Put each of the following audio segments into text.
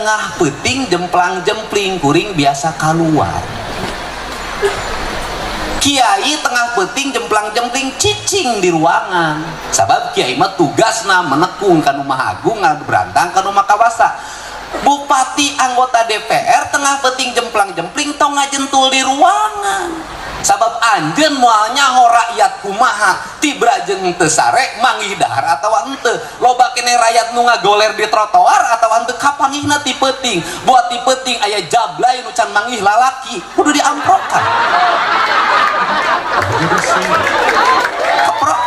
Tengah peuting jemplang jempling kuring biasa keluar. Kiai tengah peuting jemplang jempling cicing di ruangan, sabab kiai mah tugasna menekung kanu Maha Agung, ngaberantang kanu Maha Kawasa. Bupati, anggota DPR tengah peuting jemplang jempling tong ngajentul di ruangan, sabab anjeun moal nyaho rakyat kumaha, tibra jeung teu sare, manggih dahar atawa henteu, loba keneh rakyat nu ngagoler di trotoar atawa henteu. Kapanggihna ti peuting. Buat ti peuting aya jablay nu can manggih lalaki kudu diamprokan. Keprok.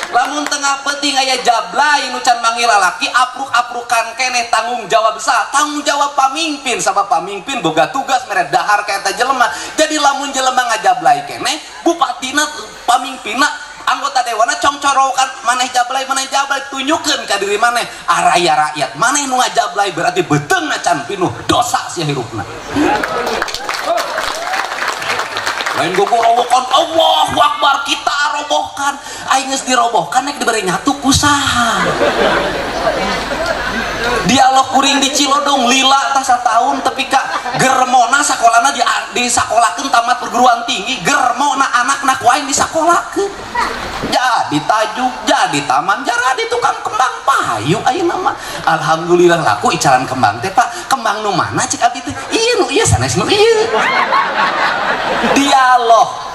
Lamun tengah peuting aya jablay nu can manggih lalaki, apruk-aprukan keneh, tanggung jawab besar, tanggung jawab pamimpin, sabab pamimpin boga tugas mere dahar ka eta jelema. Jadi lamun jelema ngajablay keneh, bupatina, pamimpinna, anggota dewana congcorokan, maneh jablay, maneh jablay, tunjukkeun ka diri maneh araya rakyat maneh nu ngajablay, berarti beuteungna can pinuh dosa sia hirupna. Lain gogorowokan Allahu Akbar, kita robohkan. Aing geus dirobohkan, nek diberi nyatu ku saha? Dialog kuring di Cilodong lila tah satahun, tapi ka germona sakolana di sakolakeun tamat perguruan tinggi, germona anakna ku aing disakolakeun, jadi tajuk, jadi taman, jadi tukang kembang payu. Ayeuna mah alhamdulillah laku icalan kembang teh. Pak, kembang nu mana, cek abdi teh. Ieu nu ieu, sanes nu ieu. Dialog.